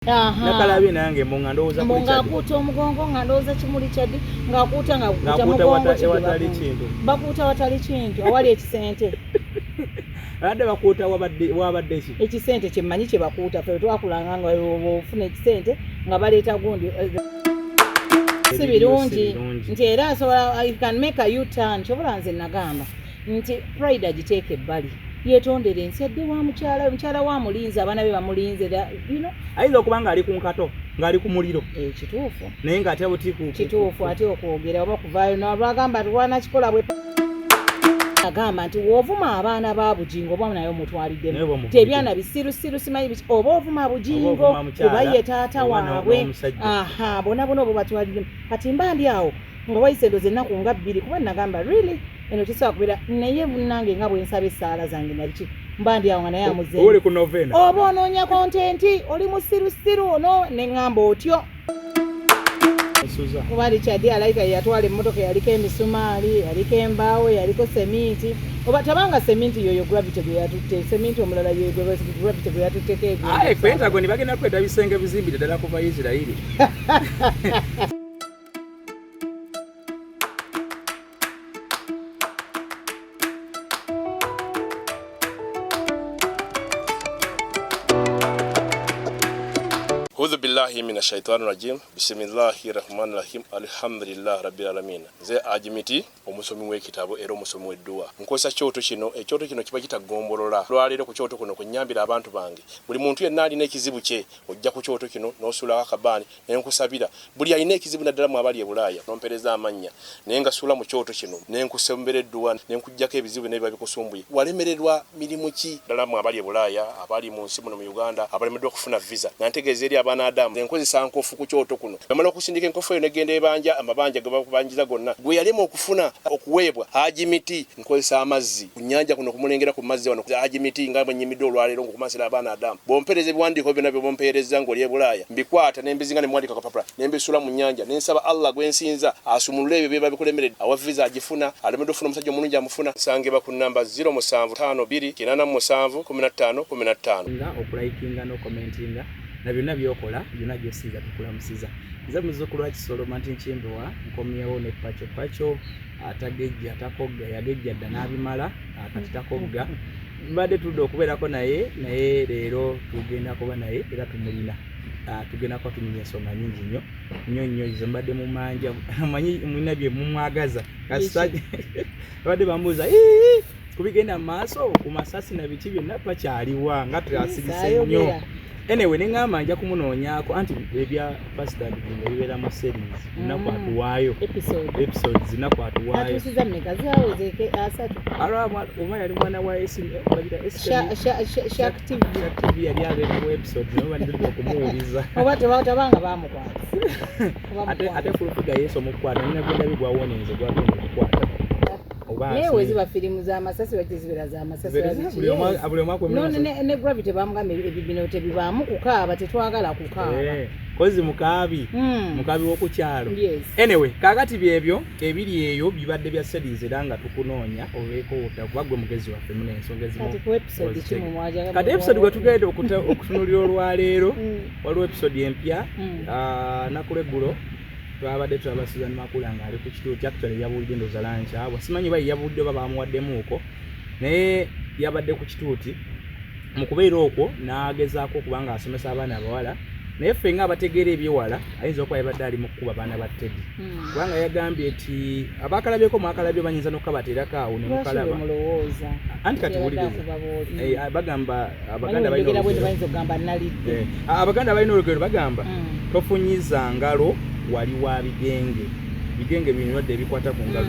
Nakalabye nange mbu nga ndowooza mbu ng'akuuta omugongo nga ndowooza kimu Richard ng'akuuta ng'akuuta mugongo watali kintu, bakuuta watali kintu, awali ekisente. Abadde bakuuta wabadde ki? Ekisente kyemmanyi kye bakuuta. Ffe twakulanga nga ofuna ekisente nga baleeta gundi si birungi nti era asobola, you can make a U-turn. Kyobola nze nagamba nti pride agiteeka ebbali, yeetondera ensi, adde wa mukyala, mukyala wa mulinze, abaana be bamulinze, you know. Ayinza okuba ng'ali ku nkato, ng'ali ku muliro. Eh, kituufu. Naye ng'atya buti ku Kituufu, ate okwogera oba kuvaayo nalwagamba lwanakikola bwe agamba nti w'ovuma abaana ba Bugingo oba naye omutwaliddemu tebyana bisirusiru simanyi biki, oba ovuma Bugingo kuba ye taata waabwe. Aha, bona bona obo batwaliddemu. Kati mba ndi awo nga wayise endozi ennaku nga 2, kuba nagamba really eno kisobola kubeera, naye munnange nga bwe nsaba essaala zange nabiki, mba ndi awo nga naye amuze oli ku novena. Oba onoonya content, oli musirusiru ono, ne ŋŋamba otyo kuba Richard alayika yeyatwala emmotoka yaliko emisumaali, yaliko embaawo, yaliko seminti, oba tabanga seminti yoyo Gravity gwe yatutte, seminti omulala yoyo Gravity gwe yatutteko. Aye Pentagon bagenda kweta bisenge bizimbire ddala kuva Isirairi. Audhu billahi mina shaitani rajim, bisimillahi rahmani rahim, alhamdulillah rabbil alamin. Nze Ajimiti, omusomi w'ekitabo era omusomi w'edduwa. Nkozesa kyoto kino. Ekyoto kino kiba kitagombolola. Lwaleero ku kyoto kuno kwenyambira abantu bange. Buli muntu yenna alina ekizibu kye, ojja ku kyoto kino n'osuulako akabaani nenkusabira. Buli alina ekizibu, naddala mu abali e Bulaaya, nompereza amannya naye nga suula mu kyoto kino nenkusembera edduwa nenkuggyako ebizibu byonna ebiba bikusumbuye. Walemererwa mirimu ki? Ddala mu abali e Bulaaya, abali mu nsi muno mu Uganda, abalemeddwa okufuna visa, nga ntegeeza eri abaana Adamu, nkozesa nkofu ku kyoto kuno. Bamala okusindika enkofu eyo negenda ebanja amabanja ge bakubanjiza gonna. Gwe yalema okufuna okuweebwa Haji Miti, nkozesa amazzi ku nnyanja kuno kumulengera ku mazzi wano Haji Miti, nga bwe nnyimidde olwaleero ng'okumansira abaana Adamu. Bw'ompeereza ebiwandiiko byonna by'oba ompeerezza ng'oli e Bulaaya, mbikwata ne mbizinga ne muwandiika kapapula ne mbisuula mu nnyanja ne nsaba Allah gwe nsinza asumulule ebyo biba bikulemeredde. Awa visa agifuna, alemeddwa okufuna omusajja omulungi amufuna. Nsangibwa ku nnamba 0752 87 15 15. Nga okulikinga n'okomentinga na byonna byokola byonna gyosinza, tukulamusiza. Nze muzzukulu wa Kisoloma nti Nkimbewa, nkomyewo ne Pacho. Pacho atagejja, takogga, yagejja dda n'abimala, kati takogga. Mbadde tudde okubeerako naye, naye leero tugenda kuba naye era tumulina. Tugenda kuba tunyumya ensonga nyingi nnyo nnyo nnyo ze mbadde mumanja. Manyi mulina bye mumwagaza. Kasita babadde bambuuza kubigenda mu maaso ku masasi na biki byonna, pakyaliwa nga twasirise nnyo. Anyway, neŋŋamba nja kumunoonyaako, anti ebya Pasita Bugingo bibeera mu series, lunaku atuwaayo episodes, lunaku atuwaayo. Atuusiza mmeka? Zawezeke 30. Oba yali mwana wa Shark TV. TV yali abeera mu episodes, naye bandidde okumuwuliza. Oba tabanga bamukwata. Ate fulufiga yesu omukwata nina gwenda bigwawoninze gwagenda okukwata. Naye weziba firimu z'amasasi, lwaki zibeera z'amasasi? Buli omwaka. Ne Gravity bamugamba ebibino tebibaamu kukaaba, tetwagala kukaaba. Kozi mukaabi, mukaabi w'okukyalo. Anyway, kakati byebyo ebiri eyo bibadde bya series, era nga tukunoonya obeeko kuba gwe mugezi waffe muna ensonga ezimu. Kati episode gwe tugenda okutunulira olwaleero, waliwo episode empya. Naku lweggulo twabadde tulaba Susan Makula ng'ali ku kituuti. Actually yabuulidde ndowooza lunch awo, simanyi oba yabuulidde oba bamuwaddemuuko, naye yabadde ku kituuti. Mu kubeera okwo n'agezaako okuba nga asomesa abaana abawala, naye ffe nga abategeera ebyewala ayinza okuba yabadde ali mu kkuba baana ba Teddy, kubanga yagambye nti abakalabyeko mwakalabye, banyinza n'okukabateerako awo ne mukalaba. Anti kati wuliriza, bagamba Abaganda balina Abaganda balina olugero, bagamba tofunyiza ngalo wali wa bigenge. Bigenge birwadde ebikwata ku ngalo.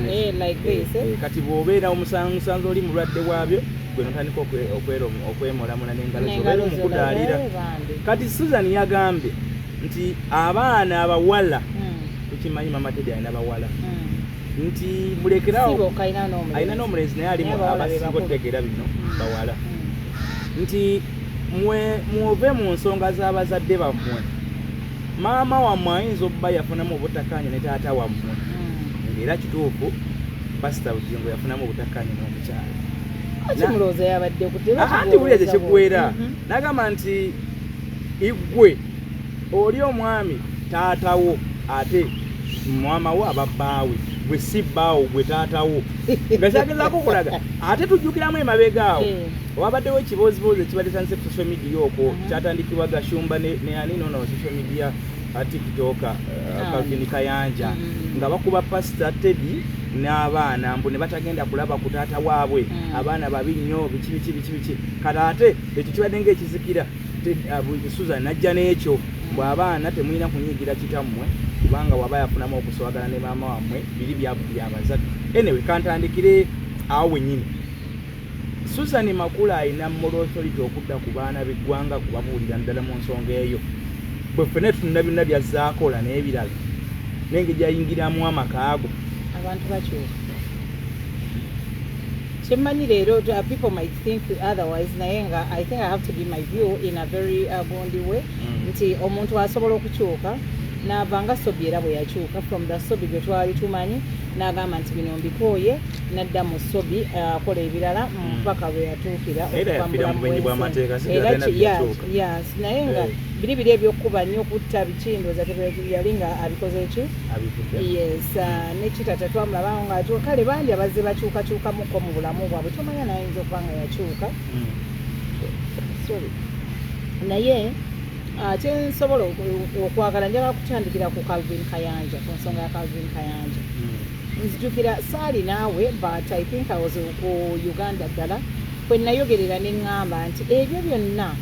Kati bw'obeera omusangusanze oli mulwadde waabyo, gwe notandika okwemolamula n'engalo zobeera omukudaalira. Kati Susan yagambye nti abaana abawala, tukimanyi Mama Teddy alina bawala, nti mulekerawo, alina n'omulenzi, naye alimu abasinga okutegeera bino bawala, nti mwove mu nsonga z'abazadde bammwe. Maama wammwe ayinza okuba yafunamu obutakkaanya ne taata wammwe, ng'era kituufu Pasita Bugingo yafunamu obutakkaanya n'omukyala. Kimulowooza yabadde Anti wulira gye kiggwera. N'agamba nti iggwe Oli omwami taatawo ate mwama wo aba bbaawe, gwe si bbaawo, gwe taatawo, nga kyagezaako okulaga. Ate tujjukiramu emabega awo wabaddewo ekibooziboozi ekibadde tandise ku social media okwo, kyatandikibwa Gashumba ne ani nono social media, TikToker, Calvin Kayanja, nga bakuba Pastor Teddy n'abaana mbu ne batagenda kulaba ku taata waabwe, abaana babi nnyo, biki biki biki biki. Kati ate ekyo kibadde ng'ekizikira. Susan najja n'ekyo bwe abaana temulina kunyiigira kitammwe kubanga waba yafunamu okuswagana ne maama wammwe, biri byabazadde. Anyway, kantandikire awo wennyini. Susan Makula alina moral authority okudda ku baana b'eggwanga kubabuulira ddala mu nsonga eyo, bwe ffena tutunula byonna byazaakola n'ebirala n'engeri gyayingiramu amakaago? Abantu bakyuka. Kyemmanyi leero, people might think otherwise, naye nga I think I have to give my view in a very gundi way, nti omuntu asobola okukyuka n'ava nga Sobi era bwe yakyuka from the Sobi gwe twali tumanyi, n'agamba nti bino mbikooye, n'adda mu Sobi akola ebirala mpaka lwe yatuukira Era okuva mu yafiira mu bulamu bumenyi bw'ensi. bw'amateeka, si Era talina byakyuka. Yes, naye nga biri biri ebyokuba nnyo, okutta biki, ndowooza yali nga abikoze ki? Abivudde. Yes, nekitata twamulabawo nga kale bangi abazze bakyukakyukamuko mu bulamu bwabwe, tomanya naye ayinza okuba nga yakyuka. Sorry, naye kyensobola okwagala, njagala kutandikira ku Calvin Kayanja, ku nsonga ya Calvin Kayanja. Nzijukira saali naawe, but I think I was ku Uganda ddala kwe nayogerera ne ŋŋamba nti ebyo byonna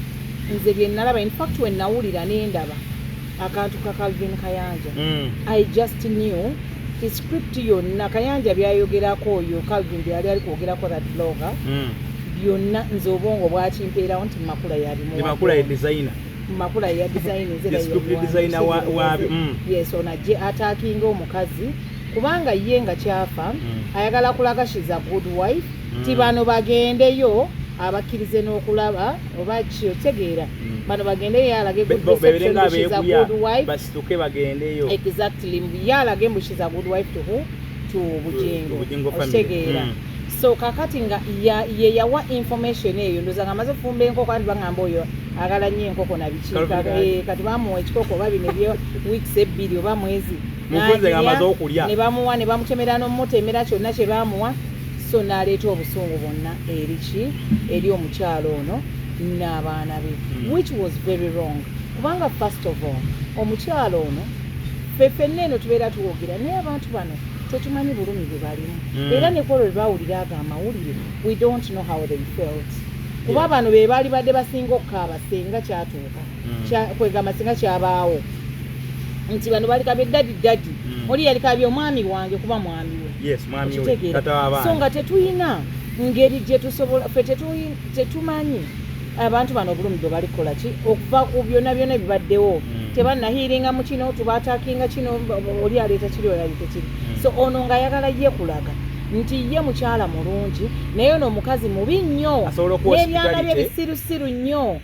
nze bye nalaba, in fact we nawulira ne ndaba akantu ka Calvin Kayanja, I just knew ti script yonna Kayanja byayogerako, oyo Calvin byali ali kwogerako, that blogger, byonna nze obwongo bwakimpeerawo nti Makula yabimuwa. Makula ye designer. Makula ya design. The script designer wa. Yes, ono ajje attackinga omukazi kubanga ye nga kyafa ayagala kulaga she's a good wife, ti bano bagendeyo abakkirize n'okulaba oba ki, otegeera? Bano bagendeyo alage good Bebeere nga reception, she's a abeeguya good wife. Basituke bagendeyo. Exactly, ye alage mbu she's a good wife to who? To Bujingo. Bujingo family. Okitegeera? So kakati nga ye yawa information eyo, ndowooza nga amaze okufumba enkoko, anti bagamba oyo agala nnyo enkoko na biki. Calvin Kayanja. Kati bamuwa ekikoko oba bino ebyo weeks 2 oba mwezi. Mufunze nga N'agirya, amaze okulya. Ne bamuwa ne bamutemera n'omutemera kyonna kye bamuwa, so n'aleeta obusungu bwonna eri ki? Eri omukyalo ono n'abaana be, which was very wrong, kubanga first of all omukyalo ono ffe ffenna eno tubeera tuwogera, naye abantu bano tetumanyi bulumi bwe balimu. Era ne kwolwo lwe bawulira ago amawulire, we don't know how they felt, kuba bano be baali badde basinga okukaaba singa kyatuuka. Kwegamba singa kyabaawo nti bano balikabye daddy, daddy, oli yalikabye omwami wange, kuba mwami we. Yes, mwami we. Okitegeera? Tata w'abaana. So nga tetuyina ngeri gye tusobola ffe tetumanyi abantu bano obulumi bwe balikola ki okuva ku byonna byonna ebibaddewo. Tebannahiiringa mu kino, tubattackinga kino, oli aleeta kiri, oli aleeta kiri. So ono ng'ayagala ye kulaga nti ye mukyala mulungi, naye ono omukazi mubi nnyo Asobola okuwa n'ebyana bye hospitality. bisirusiru nnyo.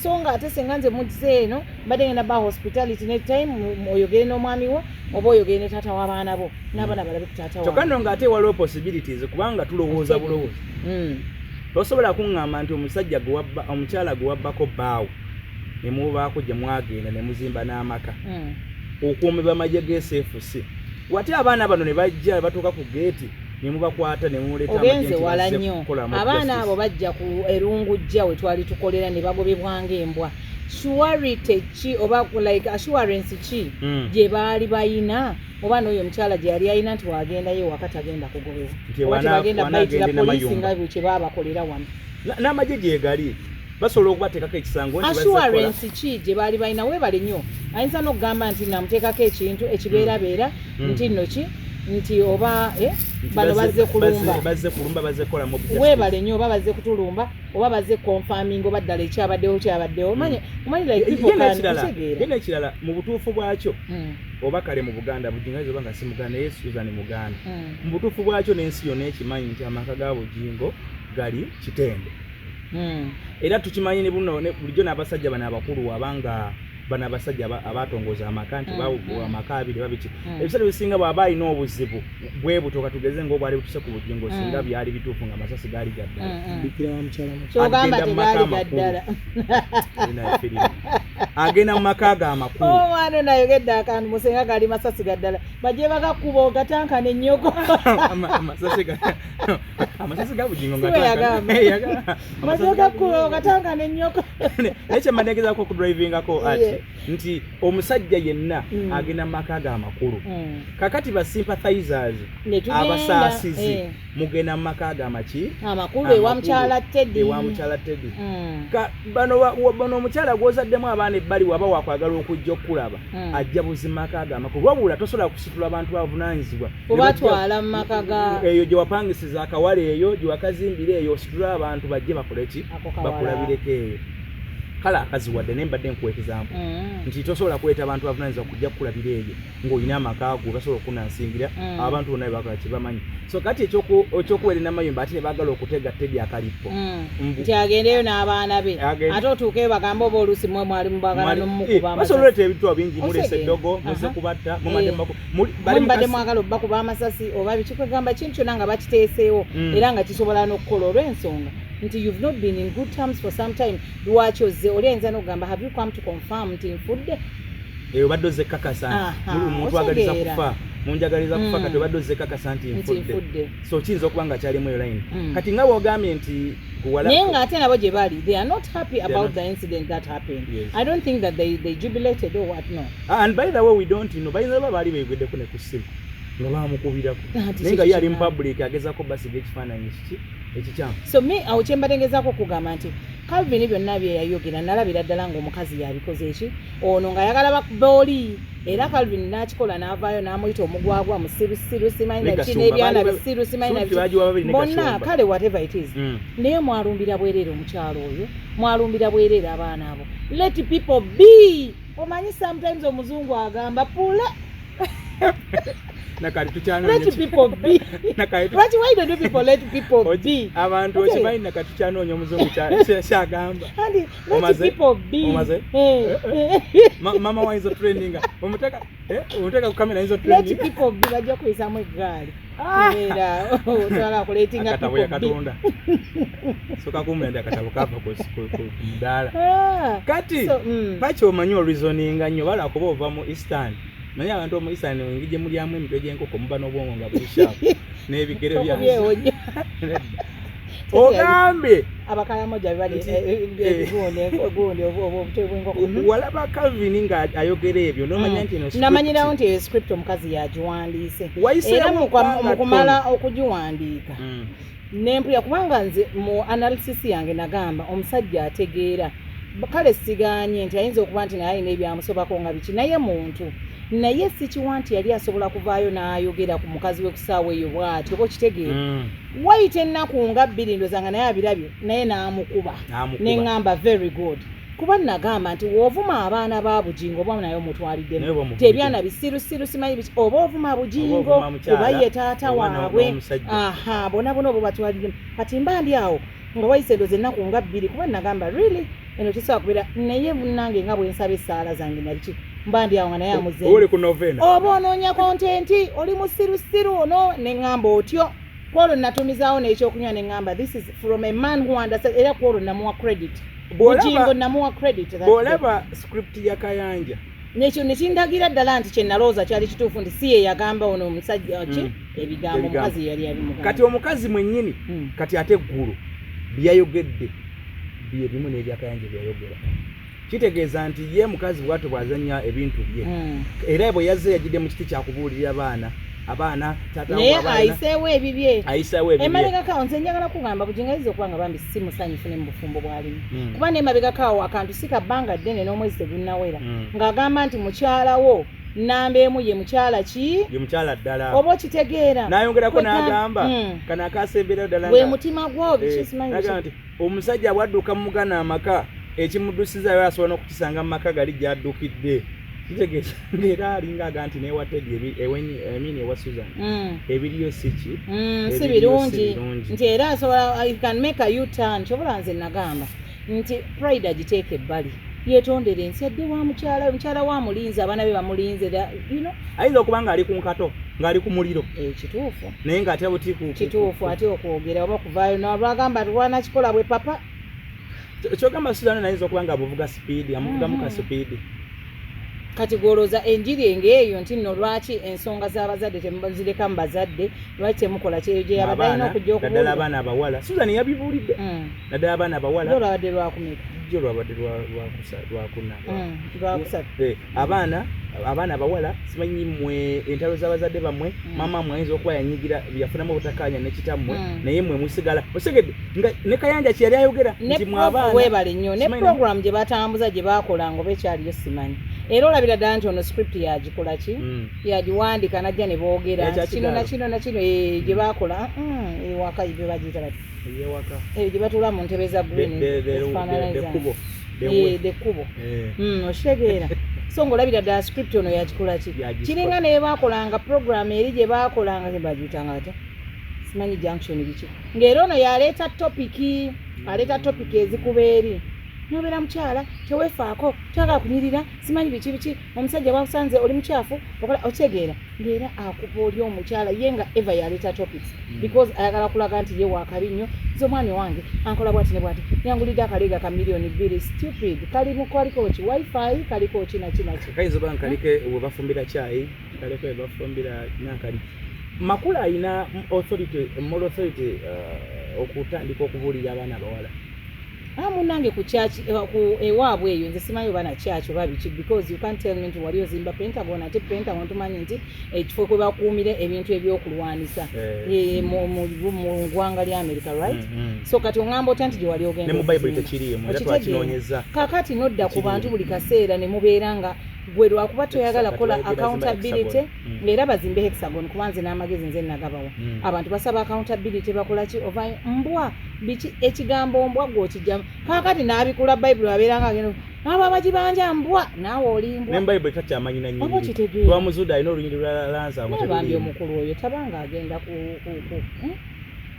So nga ate senga nze mugize eno mbadde ngenda ba hospitality ne time oyogere n'omwami wo oba oyogere ne taata w'abaana bo n'abaana balabe ku taata Kyokka waabwe. nno ng'ate waliwo possibilities, kubanga tulowooza bulowooza. Tosobola kuŋŋamba nti omusajja gwe wabba, omukyala gwe wabbako bbaawo ne mubaako gye mwagenda ne muzimba n'amaka, okuumibwa amagye ga SFC, wate abaana bano ne bajja batuuka ku geeti ne mubakwata ne muleeta amagye Ogenze nti wala bazze nnyo. kukola mob Abaana justice. abo bajja ku erungujja we twali tukolera ne bagobebwa ng'embwa. Surety ki oba like assurance ki gye baali bayina, oba n'oyo omukyala gye yali ayina nti wagendayo ewaka tagenda kugobebwa, Nti oba tebagenda bayitira wanaagende poliisi n'amayumba. nga bwe kye baabakolera wano? N'amagye gye gali basobola okubateekako ekisango nti bazze kukola. Assurance ki gye baali balina? Weebale nnyo. Ayinza n'okugamba nti namuteekako ekintu ekibeerabeera nti nno ki nti oba Nti bano bazze kulumba. Bazze kulumba, bazze kukola mob justice. Weebale nnyo. Oba bazze kutulumba oba bazze confirming oba ddala ekyabaddewo kyabaddewo. Omanyi like people Ye can n'ekirala, kutegeera. ye n'ekirala mu butuufu bwakyo, oba kale mu Buganda, Bugingo ayinza oba nga si Muganda, naye Susan Muganda. Mu butuufu bwakyo n'ensi yonna ekimanyi nti amaka ga Bugingo gali Kitende. Era tukimanyi ne buno bulijjo n'abasajja bano abakulu, abanga bano abasajja abatongoza amaka nti amaka abiri babiki, ebiseera ebisinga bw'aba alina obuzibu bwe buto, katugeze ng'obwali butuse ku Bugingo, singa byali bituufu nga amasasi gaali ga ddala, Mm. Bikira wa mukyala muto. Kyogamba Agenda mu maka tegaali ga amakulu. ddala. Alina firimu. Agenda mu maka ge amakulu. Omwana ono ayogedde akantu musenga gali masasi ga ddala, bajje bagakuba ogatankana ennyoko. Amasasi ga Bugingo. Si bwe yagamba. Bajje gakuba ogatankana ennyoko. Naye kyembadde ngezaako okudrivingako ati nti omusajja yenna agenda mu maka ge amakulu. Kakati ba sympathizers, Ne tugenda, abasaasizi, mugenda mu maka ge amaki? Amakulu, ewa mukyala Teddy. Ewa mukyala Teddy. Bano omukyala gw'ozaddemu abaana ebbali waba wakwagala okujja okukulaba, ajja buzima maka ge amakulu. Wabula tosobola kusitula bantu bavunaanyizibwa Obatwala mu maka ga eyo gye wapangisiza akawala, eyo gye wakazimbira, eyo ositule abantu bajje bakole ki? Ako kawala. Bakulabireko eyo. Kale akaziwadde, naye mbadde nkuwa example nti tosobola kuleeta abantu bavunaanyizibwa kujja kukulabira eyo ng'olina amaka go basobola okunansingira. Abantu bonna bebakola kyebamanyi. So kati ekyokuweera namayumba, ate ne baagala okutega Teddy akalippo. Nti agendeyo n'abaana be. Ate otuukeyo bagambe oba oluusi mwe mwali mubagala n'omukuba. Basobola oleeta ebitwa bingi, mulese Osegeera. eddogo, muze kubatta, mumadde bali mbadde mwagala obbakuba amasasi oba biki, kwegamba kintu kyonna nga bakiteeseewo. Era nga kisobola n'okukola olw'ensonga nti you've not been in good terms for some time. Lwaki ozze? Oli ayinza n'okugamba, "Have you come to confirm nti nfudde?" Eyo obadde ozze kakasa mutwagaliza otegeera. kufa, munjagaliza kufa. Kati obadde ozze kakasa nti nti nfudde. Nfudde. So kiyinza okuba nga kyalimu eyo line. Kati nga bwogambye nti Naye ng'ate nabo gye bali, they are not happy about the incident that happened. I don't think that they jubilated or what, no. Ah, and by the way, we don't know, bayinza ba baali beegweddeko ne ku ssimu nga bamukubirako, Ati naye nga ye ali mu kiki public agezaako basiga ekifaananyi kiki ekikyamu. So me awo kyembadde ngezaako okugamba nti Calvin byonna bye yayogera, nalabira ddala ng'omukazi yabikoze eki ono ng'ayagala bakuba oli, era Calvin n'akikola n'avaayo n'amuyita omugwagwa, musirusiru, simanyi Ne naki, Gashumba, n'ebyana baali bisiru, simanyi Suuti nabiki. bagiwa babiri ne Bonna. Gashumba. Kale whatever it is, naye mwalumbira bwereere omukyalo oyo, mwalumbira bwereere abaana abo. Let people be. Omanyi sometimes omuzungu agamba pula. Nakati tukyanoonya Let people be. Nakati Lwaki, why don't you people let people be? Abantu okimanyi nakati tukyanoonya omuzungu kyagamba. Andi, let Omaze? people be. Omaze? Eh, eh. Mama wayinza otrendinga, omuteeka omuteeka ku kamera, ayinza Let otrendinga. people be, bajja kuyisaamu eggaali. Era otwala kuletinga Akatabo people be. yakatunda soka kumenda, akatabo kava ku mudaala. Kati So, paki omanyi oreasoninga nnyo, bala kuba ova mu Eastern. Naye abantu omu Eastern, engeri gye mulyamu emitwe gy'enkoko, muba n'obwongo nga buli sharp n'ebigere bya Okubyewonya. Ogambye Abakalamoja bali Nti gundi obutwe bw'enkoko. Walaba Calvin nga ayogera ebyo nomanya nti eno script. Namanyirawo nti eyo script omukazi yagiwandiise. Wayiseewo Era ebbanga mu kumala ttono. okugiwandiika, nempulira, kubanga nze mu analysis yange nagamba omusajja ategeera. Kale siganye nti ayinza okuba nti naye alina ebyamusobako nga biki, naye muntu, naye sikiwa nti yali asobola kuvaayo n'ayogera ku mukazi we ku ssaawa eyo bw'ati, oba okitegeera. Wayita ennaku nga 2, ndoza nga naye abirabye, naye n'amukuba. N'amukuba. Neŋŋamba very good, kuba nagamba nti w'ovuma abaana ba Bugingo oba naye Naye omutwaliddemu. oba omuvumidde. Tebyana bisirusiru, simanyi biki, oba ovuma Bugingo, Oba ovuma mukyala, kuba ye taata oba waabwe. n'omusajja. Aha, bonna bonna obo batwaliddemu. Kati mba ndi awo nga wayise endoza ennaku nga 2, kuba nagamba really eno kisobola kubeera, naye munnange nga bwe nsaba essaala zange nabiki, mba ndi awo nga naye amuzeemu. Oli ku novena. Oba onoonya content, oli musirusiru ono. Neŋŋamba otyo kwolwo natumizaawo n'ekyokunywa, neŋŋamba this is from a man who understands. Era kwolwo namuwa credit. Bugingo namuwa credit that day. Bw'olaba script ya Kayanja, Nekyo nekindagira ddala nti kyenalowooza kyali kituufu, nti si ye yagamba ono omusajja ki ebigambo. Ebigambo. Omukazi yali yabimugamba. Kati omukazi mwennyini, kati ate eggulu byayogedde bye bimu n'ebyakayanja byayogera, kitegeeza nti ye mukazi bwatyo bw'azannya ebintu bye. Era bwe yazze yagidde mu kiti kyakubuulirira baana, abaana taata Naye waabwe abaana- ayiseewo ebibye. Ayiseewo ebibye. Emabegakaawo nze njagala kugamba Bugingo ayinza okuba nga bambi si musanyufu ne mu bufumbo bw'alimu, kuba nemabegakaawo akantu si kabbanga ddene n'omwezi tegunnawera, ng'agamba nti mukyala wo namba emu ye mukyala ki? Ye mukyala ddala. Oba okitegeera. N'ayongerako n'agamba kano akasemberayo ddala Gwe mutima gwo biki, simanyi n'agamba biki. nti omusajja bwadduka mu mugana amaka, ekimuddusizaayo asobola n'okukisanga mu maka gali gy'addukidde. Kitegeeza ng'era alinga aga nti newa Teddy emini ewa Susan ebiriyo si ki? Si Ebiriyo si birungi. birungi. Nti era asobola, you can make a U-turn. Kyobola nze nagamba nti pride agiteeka ebbali, yeetondera ensi, adde wa mukyala we, mukyala we amulinze, abaana be bamulinze era. Ayinza okuba ng'ali ku nkato, ng'ali ku muliro, Kituufu. naye ng'atya buti Kituufu, ate okwogera oba okuvaayo nalwagamba lwanakikola bwe papa. Kyogamba Suzan nayinza okuba nga amuvuga speed, amuvugamu ka speed. Kati gwolooza enjiri engeeyo nti nno lwaki ensonga z'abazadde temuzireka mu bazadde, lwaki temukola kyeyo gye yabadde alina Abaana, okujja naddala okubuulira? abaana abawala. Suzan yabibuulidde, naddala abaana abawala. Jjo lwabadde lwakumeka? Jjo lwabadde lwakuna. Lwakusatu. Abaana abawala, simanyi mmwe entalo z'abazadde bammwe, maama mmwe ayinza okuba yanyigira, yafunamu obutakkaanya ne kitammwe, naye mmwe musigala osegedde nga ne Kayanja kye yali ayogera ne nti mwe abaana weebale nnyo ne simanyi program gye batambuza, gye bakola nga oba ekyaliyo simanyi, era olabira ddala nti ono script yagikola ki, yagiwandika najja ne boogera Ekya nti kino kigaalo. na kino na kino, gye bakola ewaka bye bagiyita bati Eyewaka. Gye batuula mu ntebe za green ezifaanana The eza- kubo. The way. The kkubo. Okitegeera? So ng'olabira ddala script ono yakikola ki. Yagikola. Kiringa naye bakolanga program eri gye bakolanga bagiyitanga batya simanyi, junction biki, ng'era ono yaleeta topic, aleeta topic ezikuba eri nobeera mukyala teweefaako, toyagala kunyirira, simanyi biki biki, omusajja bwakusanze oli mukyafu okola, okitegeera? Ng'era akuba oli omukyala ye nga eva yaleeta topics because ayagala kulaga nti ye wakabi nnyo. Nze omwami wange ankola bwati ne bwati, yangulidde akaleega ka 2 miliyoni. Stupid. Kalimu kaliko ki? Wifi kaliko ki naki naki. Kayinza oba nga kaliko we bafumbira kyayi, kaliko we bafumbira nankani. Makula alina authority, moral authority, okutandika okubuulira abaana abawala? Ah, munnange, ku church, ku ewaabwe eyo nze simanyi oba na church oba biki, because you can't tell me nti wali ozimba Pentagon, ate Pentagon tumanyi nti ekifo kwe bakuumira ebintu ebyokulwanisa mu ggwanga lya America, right? So kati oŋŋamba otya nti gye wali ogenda Ne mu Bayibuli okuzimba? tekiriimu, era Okitegeera? twakinoonyeza. Kaakati nodda ku Tekiriimu. bantu buli kaseera ne mubeera nga gwe lwakuba toyagala Kati kukola bayogera zimba accountability. hexagon. Ng'era bazimbe hexagon, kuba nze n'amagezi nze nagabawa. Abantu basaba accountability, bakola ki? Ovayo mbwa biki, ekigambo mbwa gw'okijjamu. Kaakati n'abikula Bayibuli, abeera nga agenda abo abagibanja mbwa, naawe oli Ne mbwa. mu Bayibuli takyamanyi na Oba nyiriri. okitegeera? Twamuzudde alina olunyiriri lwa lansa. Naye bambi omukulu oyo tabanga agenda ku?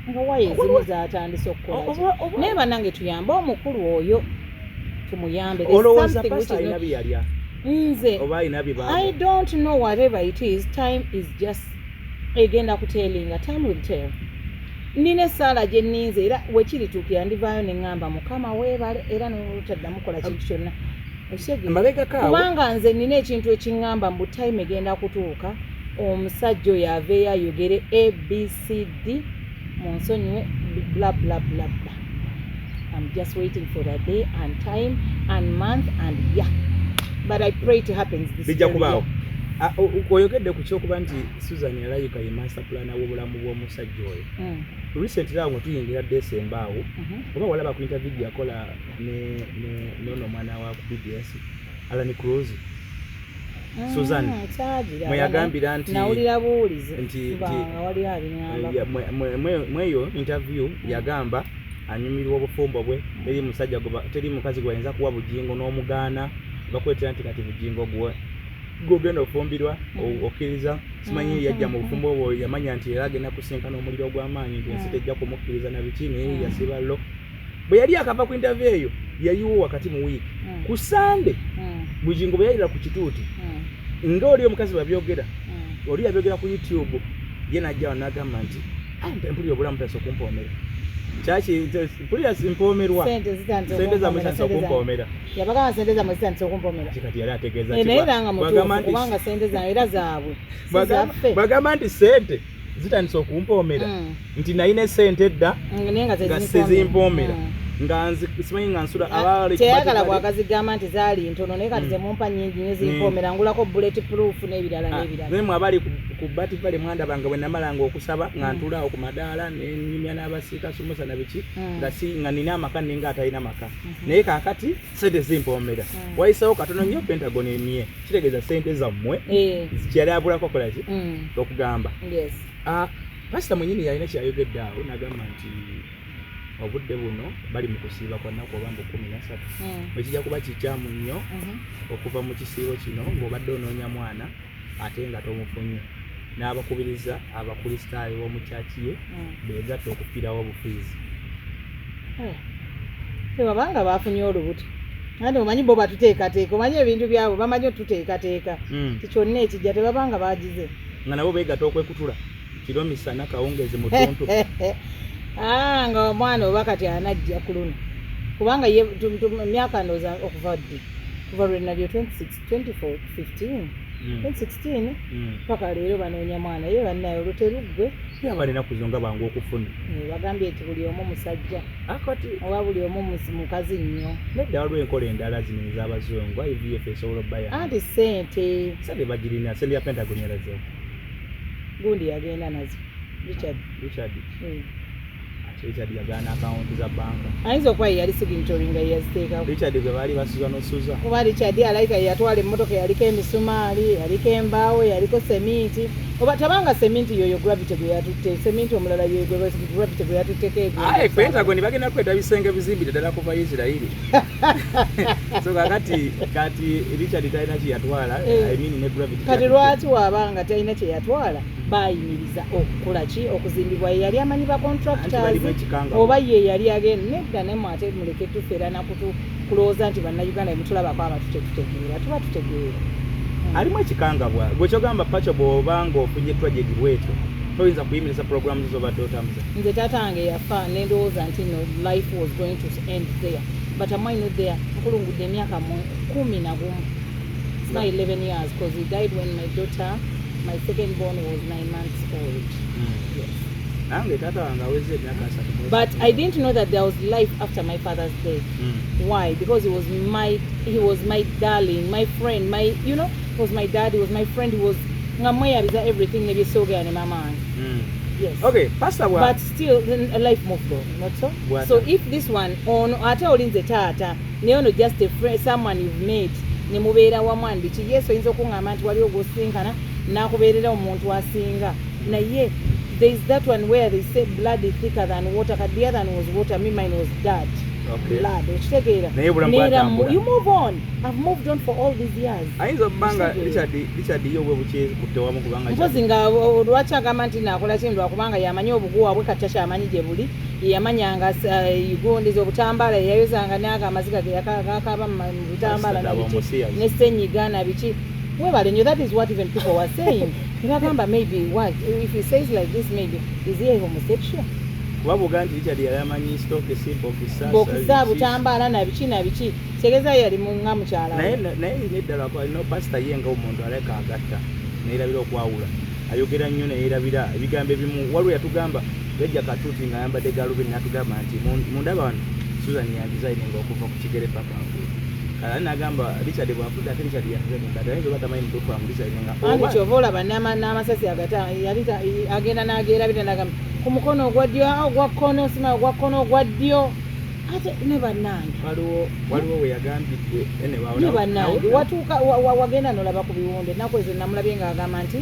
Nga waya ezimu zatandise okukola ki? Naye bannange, tuyambe omukulu oyo, tumuyambe. There's Olowooza something which pastor is alina not- bye yalya Nze oba alina bye I baamu? don't know. Whatever it is, time is just egenda kutellinga, time will tell. Nina essaala gye nninze, era wekirituukira ndivaayo ne ŋŋamba Mukama weebale, era nolutaddamu kola kintu kyonna. Okitegeera? Mabegako awo. Kubanga nze nina ekintu ekiŋŋamba mbu time egenda kutuuka omusajja oyo aveeyo ayogere abcd, mu nsonyiwe, bla bla bla bla. I'm just waiting for the day and time and month and year, but I pray it happens this Bijja very kubaawo. year. Ah, oyogedde ku kyokuba nti Susan alabika ye master plan w'obulamu bw'omusajja oyo. Recently awo nga tuyingira December awo, oba walaba ku interview gye yakola ne nono omwana wa ku BBS, Alan Cruz, Susan, Kyagiraba, mwe yagambira nti nawulira buwulizi nti nga waliwo abiŋŋamba. Mweyo interview yagamba anyumirwa obufumbo bwe, teri musajja teri mukazi gwe bayinza kuwa Bugingo n'omugaana. Bakwetera nti kati Bugingo gwe gwogenda ofumbirwa, okkiriza simanyi yajja mu bufumbo bwo, yamanya nti era agenda kusinkana omuliro ogw'amaanyi, nti ensi tejja kumukkiriza na biki, naye yasiba lo. Bwe yali akava ku interview eyo, yaliwo wakati mu wiiki ku Sande, Bugingo bwe yayira ku kituuti, ng'oli omukazi bwabyogera, oli yabyogera ku YouTube, ye najja wano n'agamba nti, "Ah, mpulira obulamu butandise okumpoomera." Kyaki mpulira mpoomerwa? Sente zitandise Sente zammwe okumpoomera, zitandise sente zammwe. okumpoomera. Yabagamba sente zammwe zitandise okumpoomera. Kati yali ategeeza Eh, ki? naye era nga Bw'agamba mutuufu, nti kubanga sente zange era zaabwe, si zaffe. Bw'agamba nti sente zitandise okumpoomera, nti nalina esente edda Naye nga nga zezimpoomera. sezimpoomera, nga simanyi nga nsula abaali Teyagala bwagazigamba nti zaali ntono, naye kati zemumpa nyingi nnyo, zimpoomera, ngulako bullet proof n'ebirala n'ebirala. Naye mwe abali ku Bat Valley mwandabanga bwe namalanga okusaba nga ntuula awo ku madaala nenyumya n'abasiika sumusa na biki, nga si nga nina amaka, ninga atalina maka, naye kaakati sente zimpoomera. Wayisewo katono nnyo Pentagon emye, kitegeeza sente zammwe kyeyali abulako kola ki okugamba. Ah, pasita mwenyini yalina kyayogedde awo n'agamba nti obudde buno bali mu kusiiba kwa nnaku oba mbu 13, ekijja kuba kikyamu nnyo okuva mu kisiibo kino ng'obadde onoonya mwana ate nga tomufunye, n'abakubiriza abakristaayo b'omu kyaki ye beegatta okufiirawo obufiizi. Tebabanga bafunye olubuto, anti omanyi bo batuteekateeka, omanyi ebintu byabwe bamanyi otuteekateeka ti kyonna ekijja tebabanga bagize. Nga nabo beegatta okwekutula kiro misana kawungezi mutuntu. Ah, nga omwana oba kati anajja ku luno. Kubanga ye emyaka ndowooza okuva ddi, kuva lwe nalyo 26, 24, 15, 2016 paka leero banoonya mwana. Ye bannaye, olwo teruggwe. Yaba enaku zino nga bangu okufuna. Eh, bagambye nti buli omu musajja Akati oba buli omu mukazi nnyo. Nedda, waliwo enkola endala zino ez'abazungu, IVF esobola obbayamba. Anti sente. Sente bagirina, sente ya Pentagon yalazeewo. Gundi yagenda nazo, Richard. Richard. Ate Richard yagaana akawunti za banka. Ayinza okuba ye yali signatory nga yeyaziteekako. Richard gwe baali basuza n'osuza. Kuba Richard alayika yeyatwala emmotoka yaliko emisumaali, yaliko embaawo, yaliko seminti, oba tabanga seminti yoyo Gravity gwe yatutte, seminti omulala yoyo gwe Gravity gwe yatutteko. Aye, Pentagon bagenda kweta bisenge bizimbire ddala kuva Isirairi. So kakati kati Richard talina kyeyatwala. I mean, ne Gravity Kati kyatutte. Lwaki waabanga talina kyeyatwala, bayimiriza okukola ki, okuzimbibwa? Ye yali amanyi ba Anti contractors balimu ekikanga. Oba ye yali agenda? Nedda, nemwe ate muleke tufeera nakutu kulowooza nti Bannayuganda bemutulabako abatu tetutegeera, tuba tutegeera. Alimu ekikangabwa. Gwe kyogamba, Pacho, bw'oba ng'ofunye tragedy bwetyo, toyinza kuyimiriza programu zo zobadde otambuza? Nze taata wange yafa nendowooza nti no, life was going to end there, but am I not there? Nkulungudde emyaka 11. It's now 11 years, because he died when my daughter, my second born, was 9 months old. Yes. Nange taata wange aweze emyaka 30. But I didn't know that there was life after my father's death. Why? Because he was my darling, my friend, my you know he was my dad, he was my friend, he was nga mweyabiza everything nebyesoogera ne mama wange. Yes. Okay, pastor bwa But still, then life moved on, not so? Bwata. So if this one ono ate olinze taata, naye ono just a friend, someone you've met ne mubeera wamu and biki, yes, oyinza okuŋŋamba nti waliwo gwosinkana n'akubeerera omuntu asinga, naye there is that one where they say blood is thicker than water. Kati the other one was water, me mine was dirt. Blood, okitegeera? Naye obulamu Neera bwatambula. You move on. I've moved on for all these years. Ayinza okuba nga Okitegeera? Richard ye obwe bukyekutte wamu, kubanga Mpozi nga lwaki agamba nti nakola kintu? Lwakubanga yamanyi obuguwa bwe, kati takyamanyi gye buli. Yamanyanga gundiza obutambaala, yeyayozanga naga amaziga ge gakaba mu butambaala Pastor nabiki, Omusiyazi. Ne senyiga nabiki. Webale nnyo. That is what even people were saying. Nebagamba maybe, what if he says like this, maybe is he a homosexual? Kuba buga nti Richard yali amanyi stokisi, bokisa. Bokisa, butambaala nabiki nabiki, tegeeza yali nga mukyala we. Naye neddala no pastor ye nga omuntu aleka agatta neyerabira okwawula, ayogera nnyo neyerabira ebigambo ebimu. Waliwo yatugamba yajja katuuti nga ayambadde galubindi, natugamba nti mundaba wano, Susan yandesigninga okuva ku kigere paka waggulu." Kale nagamba Richard bwafudde ate Richard yandesigninga, ate ayinza oba tamanyi mutuufu amudesigninga. Anti kyova olaba n'amasasi agata yali agenda n'agerabira, nagamba ku mukono ogwa ddyo, ogwa kkono, simanyi ogwa kkono, ogwa ddyo, ate ne bannange. Waliwo we yagambidde anyway, awo Ne bannange, watuuka wagenda nolaba ku biwunde. Ennaku ezo namulabye ng'agamba nti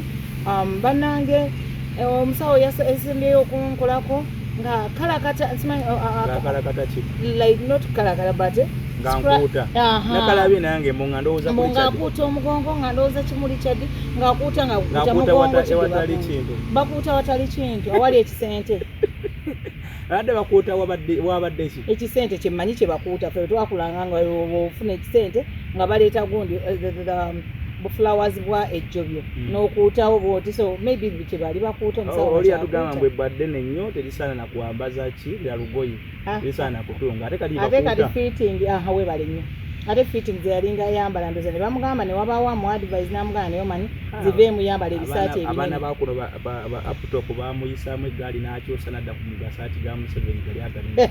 bannange, omusawo yasembyeyo okunkolako nga kalakata, simanyi Ng'akalakata ki? Like not kalakata but Nga nkuuta. Aha. Nakalabye nange mu nga ndowooza ku Mu Richard. Ng'akuuta omugongo, nga ndowooza kimu Richard ng'akuuta, ng'akuuta Ng'akuuta mugongo ki gwe watali bakuuta? kintu. Bakuuta watali kintu, awali ekisente. Abadde bakuuta wabadde ki? Ekisente kyemmanyi kye bakuuta. Ffe twakulanga nga ofuna ekisente nga baleeta gundi, buflowers bwa ejjobyo n'okuutawo bwoti, so maybe kye bali bakuuta omusawo Oli bakyakuuta. yatugamba mbwe ebbadde nnyo terisaana na kwambaza ki lya lugoye. Terisaana kutunga, ate kati Ate kati bakuuta. Fitting, aha, webale nnyo. Ate fitting ze yalinga ayambala, ndoza ne bamugamba ne wabaawo amu advice n'amugamba, naye omanyi ziveemu, yambala ebisaati Abaana ebinene. Bakuno ba laptop bamuyisaamu eggaali n'akyusa nadda ku gasaati ga Museveni gali aganene.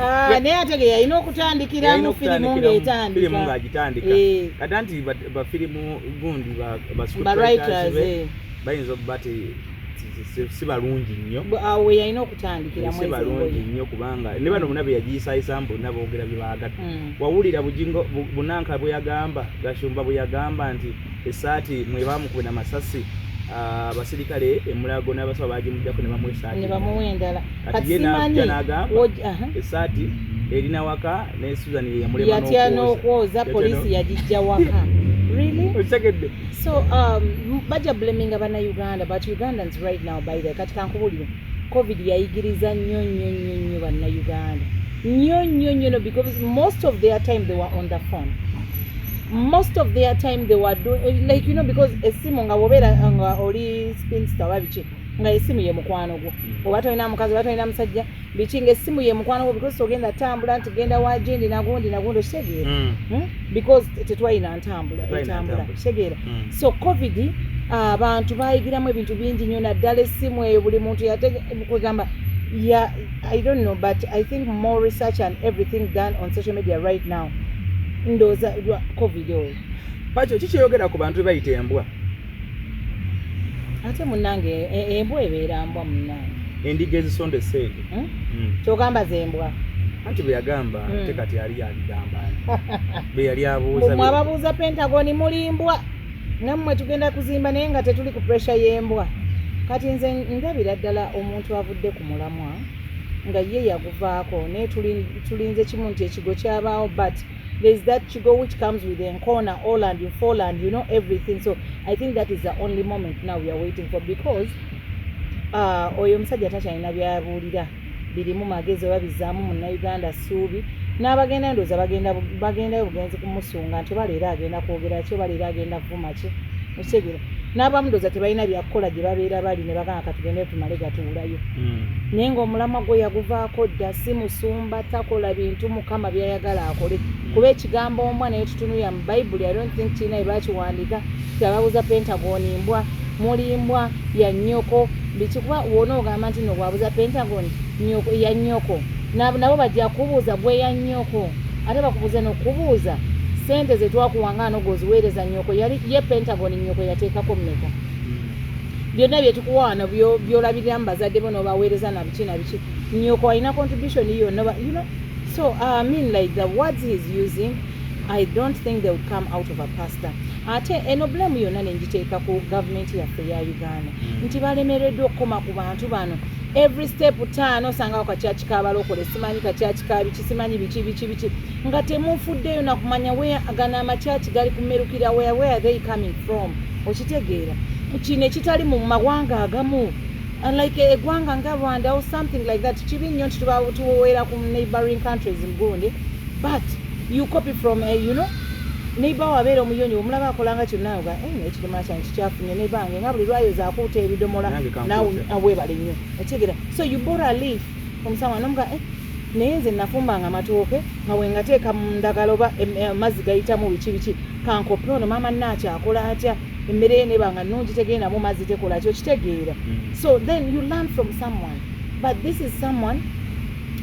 Ah, naye ate ge yalina okutandikiramu firimu Firimu ng'etandika. Ng'agitandika. Kati anti bafirimu gundi ba Ba script writers, writers be bayinza okuba si balungi nnyo. Awo we yalina okutandikiramu Si ezo balungi engoye. nnyo, kubanga ne bano bonna be yagiyisaayisaamu bonna boogera bye baagadde. Wawulira Bugingo Bunanka bwe yagamba, Gashumba bwe yagamba nti essaati mwe baamukube namasasi, abasirikale emulago n'abasawo bagimugjako ne bamuwa essaati. Ne bamuwa endala. Kati Kati ye simanyi n'ajja n'agamba aha. essaati erina waka ne Susan ye yamulema. Yatya n'okwoza. Yatya Poliisi yagijja waka, really? Okitegedde? So bajja blaminga Bannayuganda, but Ugandans right now, by the kati kankubulire, COVID yayigiriza nnyo nnyo nnyo nnyo Bannayuganda, nnyo nnyo nnyo, no, because most of their time they were on the phone, most of their time they were doing like because essimu nga bwobeera nga oli spinster oba biki. Nga essimu ye mukwano gwo. Oba tolina mukazi, oba tolina musajja, biki, nga essimu ye mukwano gwo, because ogenda tambula nti genda wagindi nagundi nagundi, okitegeera? Because tetwalina ntambula. Tetwalina etambula. Ntambula. Kitegeera? So COVID abantu bayigiramu ebintu bingi nnyo, naddala essimu eyo. Buli muntu kwegamba ya, I don't know, but I think more research and everything done on social media right now, ndowooza lwa COVID oyo. Pakyo kikyeyogera ku bantu bayita embwa? Ate munnange, embwa ebeera mbwa, munnange. Endiga ezisonda esseege. Hmm? Kyogamba zembwa? Anti bwe yagamba, te kati ali abigamba bwe yali abuuza. Mwe ababuuza Pentagon, mulimbwa nammwe. Tugenda kuzimba naye nga tetuli ku pressure y'embwa. Kati nze ndabira ddala omuntu avudde ku mulamwa nga ye yaguvaako, naye tulinze kimu nti ekigo kyabaawo, but there's that kigo which comes with enkoona all and you fall and you know everything. So I think that is the only moment now we are waiting for, because oyo omusajja takyalina byabuulira birimu magezi oba bizaamu Munnayuganda ssuubi. N'abagenda, ndowooza bagendayo bugenzi kumusunga nti oba leero agenda kwogera ki, oba leero agenda kuvuma ki, okitegeera? N'abamu ndowooza tebalina byakukola gye babeera bali, ne bagamba katugende tumale gatuulayo. Naye ng'omulamwa gwe yaguvaako dda. Si musumba, takola bintu Mukama byayagala akole, kuba ekigambo ombwa naye tutunulira mu Bayibuli, I don't think kirina bye bakiwandiika ti ababuuza Pentagon mbwa, mulimbwa ya nnyoko biki. Kuba wona ogamba nti no bwabuuza Pentagon nyoko, ya nnyoko, nabo bajja kubuuza gwe ya nnyoko, ate bakubuuza n'okubuuza sente zetwakuwanga ano gwoziweereza nnyoko, yali ye Pentagon nnyoko yateekako mmeka? Byonna byetukuwa wano byolabiriramu bazadde bo n'obaweereza na biki na biki, nnyoko alina contribution yonna you know. So I mean, like, the words he's using, I don't think they would come out of a pastor. Ate eno blame yonna nengiteeka ku gavumenti yaffe ya Uganda, nti balemereddwa okukoma ku bantu bano. Every step 5 osangawo kakyaki kabalokole, simanyi kakyaki ka biki, simanyi biki biki biki, nga temufuddeyo nakumanya where gano amakyaki gali kumerukira, where are they coming from, okitegeera? Kino ekitali mu mawanga agamu, like eggwanga nga Rwanda or something like that. Kibi nnyo nti tuba tuwoera ku neighboring countries mugundi, but you copy from a, you know, neighbor wabeera omuyonyi, omulaba akolanga kyonna ga, "Eh, ekidomola kyange kikyafunye." Neighbor wange nga buli lwayoza akuuta ebidomola. Nange kankuute. Naawe weebale nnyo, okitegeera? So you borrow a leaf from someone, nomuga, "Eh, naye nze nafumbanga amatooke nga wengateeka mu ndagala oba amazzi gayitamu biki biki, kankope ono maama naakyakola atya, emmere ye neba nga nnungi, tegendamu mazzi, tekola ki," okitegeera? So then you learn from someone, but this is someone,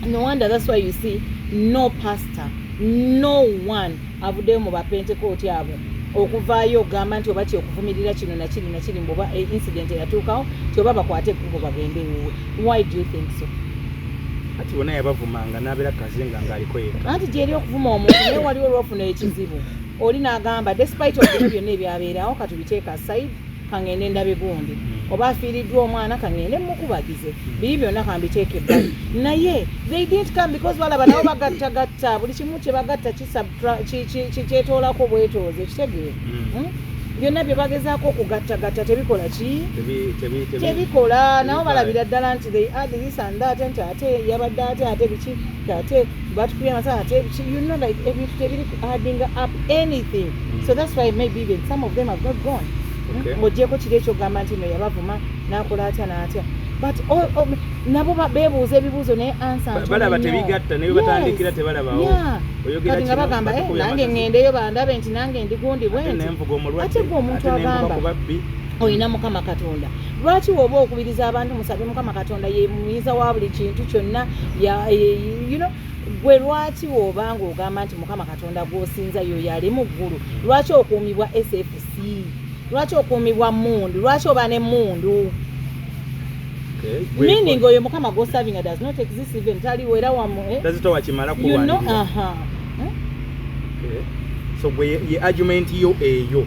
no wonder that's why you see no pastor, no one avuddeyo mu bapentekooti abo okuvaayo okugamba nti oba kyokuvumirira kino nakiri nakiri, mbuba incident eyatuukawo ti oba bakwate ekkubo bagende ewuwe. Why do you think so? Ati bonna yabavumanga n'abeera kazinga ng'aliko yekka. Anti gyeri okuvuma omuntu, naye waliwo olwofuna ekizibu oli n'agamba, despite of bino byonna ebyabeerawo, katubiteeka aside, kaŋŋende ndabe gundi, oba afiiriddwa omwana, kaŋŋende mukubagize, biri byonna kambiteeka ebbali. Naye they didn't come because balaba nabo bagattagatta buli kimu kye bagatta kyetoolako bwetooze, ekitegeera? Byonna bye bagezaako okugattagatta teebikola ki? Tebikola. Nabo balabira ddala nti they add this and that, nti ate yabadde ate biki, ate batukubye amasasi, ate biki, like ebintu tebiri adding up anything. So that's why maybe even some of them have not gone. Ng'ogyeko kiri ekyogamba nti no yabavuma n'akola atya n'atya, but nabo beebuuza ebibuuzo naye answer ntono Balaba nnyo. Tebigatta ne batandikira tebalabawo. Oyogera Kati nga kino, bagamba, "Eh, batukubye nange amasasi." ŋŋendeyo bandabe nti nange ndi gundi bwe Ate nti." nenvuga omulwadde, Ate gwe omuntu ate nenvuga agamba ku babbi. Olina Mukama Katonda, lwaki woba okubiriza abantu musabe Mukama Katonda, ye muyinza wa buli kintu kyonna, gwe lwaki woobanga ogamba nti Mukama Katonda gw'osinza yoyo ali mu ggulu, lwaki okuumibwa SFC? Lwaki okuumibwa mundu? Lwaki oba ne mundu? Okay. Meaning oyo Mukama gw'osavinga does not exist even, taliwo era wamu, eh? Tazitowa kimala kulwanirira. Aha. Eh? Okay. So gwe ye argument yo eyo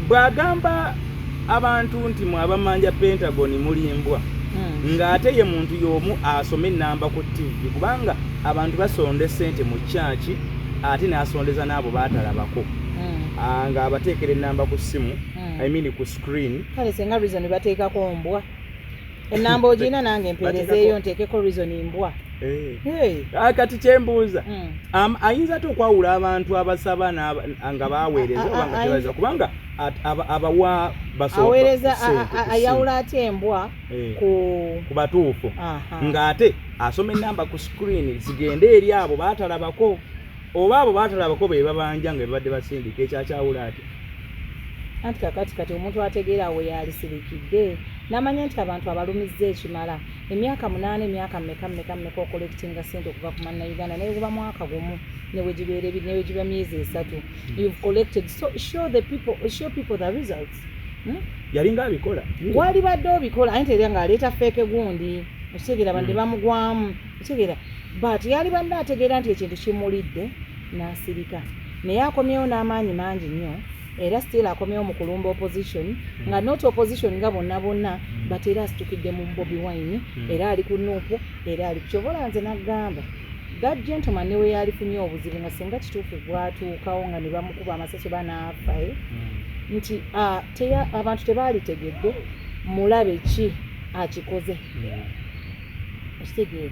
bw'agamba abantu nti mwe abamanja Pentagon mulimbwa, ng'ate ye muntu y'omu asoma ennamba ku TV, kubanga abantu basonda essente mu kyaki, ate n'asondeza n'abo baatalabako. Ah, ng'abateekera ennamba ku ssimu, I mean ku screen. Kale senga reason bateekako mbwa, enamba ogirina, nange mpeerezeeyo nteekeko reason mbwa. Eh. Kati kyembuuza, ayinza ate okwawula abantu abasaba nga baweereza oba nga tebaweereza, kubanga abawa aweereza ayawula atya embwa eh, ku batuufu, ng'ate asoma enamba ku screen zigende eri abo baatalabako, oba abo baatalabako be babanja nga bebadde basindika? Ekyakyawula atya? Anti kakati kati omuntu ategeera awo yalisirikidde n'amanya nti abantu abalumizza ekimala emyaka 8, emyaka mmeka mmeka mmeka ocollectinga sente okuva ku Mannayuganda, naye guba mwaka gumu, newegibeera 2, newegiba myezi 3, you've collected, so show the people, show people the results? Yalinga abikola. Wali badde obikola, anti era ng'aleeta fake gundi, okitegeera, bande bamugwamu, okitegeera, but yali badde ategeera nti ekintu kimulidde n'asirika, naye akomyewo n'amaanyi mangi nnyo, era still akomyewo mu kulumba opposition, nga not opposition nga bonna bonna, but era asitukidde mu Bobi Wine, era ali ku NUP, era ali kyobola. Nze nagamba that gentleman newe yalifunye obuzibu nga singa kituufu bwatuukawo nga ne bamukuba amasasi banaafa, eh? Nti abantu tebaalitegedde mulabe ki akikoze, okitegeera,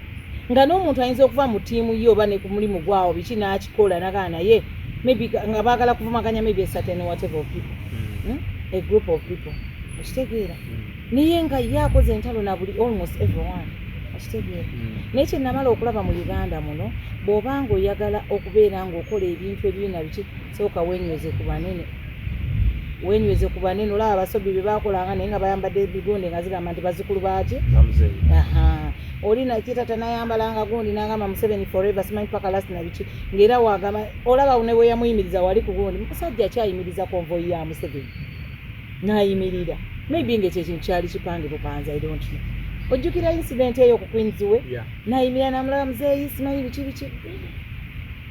nga n'omuntu ayinza okuva mu ttiimu ye oba ne ku mulimu gwawo biki n'akikola nagaa, naye maybe nga baagala kuvumaganya maybe a certain whatever of people, A group of people, okitegeera, naye nga ye akoze entalo na buli almost everyone, okitegeera. Naye kye namala okulaba mu Uganda muno, bw'obanga oyagala okubeera ng'okola ebintu ebibi na biki, sooka weenyweze ku banene, weenyweze ku banene. Olaba abasobi bye bakolanga, naye nga bayambadde ebigonde nga zigamba nti bazzukulu baaki. Aha, oli nakitata nayambalanga gundi nagamba Museveni forever, simanyi paka last na biki, ng'era wagamba olaba ne bwe yamuyimiriza wali ku gundi, musajja akyayimiriza convoy ya Museveni n'ayimirira, maybe ng'ekyo ekintu kyali kipange bupanzi, I don't know. Ojjukira incident eyo ku Queens we? Nayimirira namulaba muzeeyi, simanyi biki biki,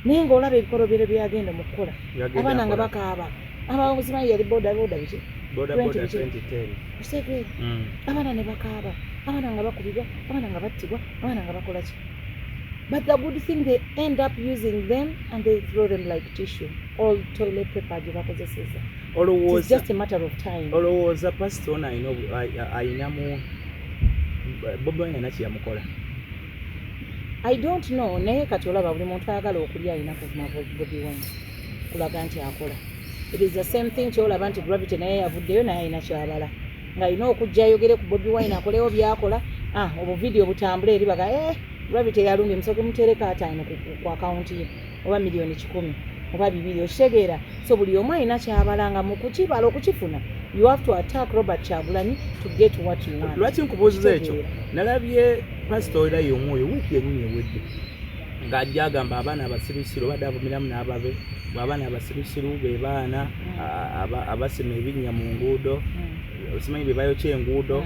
naye ng'olaba ebikolobero byagenda mu kukola, abaana nga bakaaba, abazimanyi yali boda boda biki. Boda boda 2010. Okitegeera? Abaana ne bakaaba, abaana nga bakubibwa, abaana nga battibwa, abaana nga bakola ki, but the good thing, they end up using them and they throw them like tissue or toilet paper gye bakozeseza. It's Olowooza just a matter of time. Olowooza pasita ono alina ayinamu Bobi Wine alina kyeyamukola? I don't know, naye kati olaba buli muntu ayagala okulya alina kuvuma Bobi Wine kulaga nti akola. It is the same thing kyolaba nti Gravity naye yavuddeyo, naye alina kyabala ng'alina okujja ayogere ku Bobi Wine, akolewo byakola, ah, obuvidiyo butambule eri baga, eh, Gravity yalumbye, musooke mutereko 50 ku akawunti ye oba 100,000,000 oba 2, okitegeera. So buli omu alina kyabala nga mu kukibala okukifuna you have to attack Robert Kyagulanyi to get what you want. Lwaki nkubuuziza ekyo? Okitegeera. Nalabye pasita era y'omwoyo wiiki yenyini ewedde ng'ajja agamba abaana abasirusiru, obadde avumiramu n'ababe, bwe abaana abasirusiru be baana abasima ebinnya mu nguudo, simanyi be bayokya enguudo,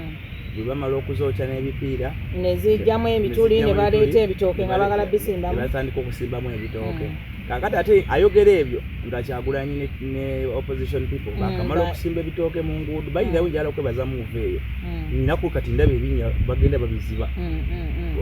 bwe bamala okuzookya n'ebipiira ne zijjamu emituli ne ne zijjamu baleeta ebituli, ebitooke nga baagala bisimbamu. Ne batandika okusimbamu ebitooke. Kakati ate ayogera ebyo nga Kyagulanyi ne opposition people bakamala okusimba ebitooke mu nguudo, bayirawo njala okwebaza muva eyo. Nnaku kati ndaba ebinnya bagenda babiziba.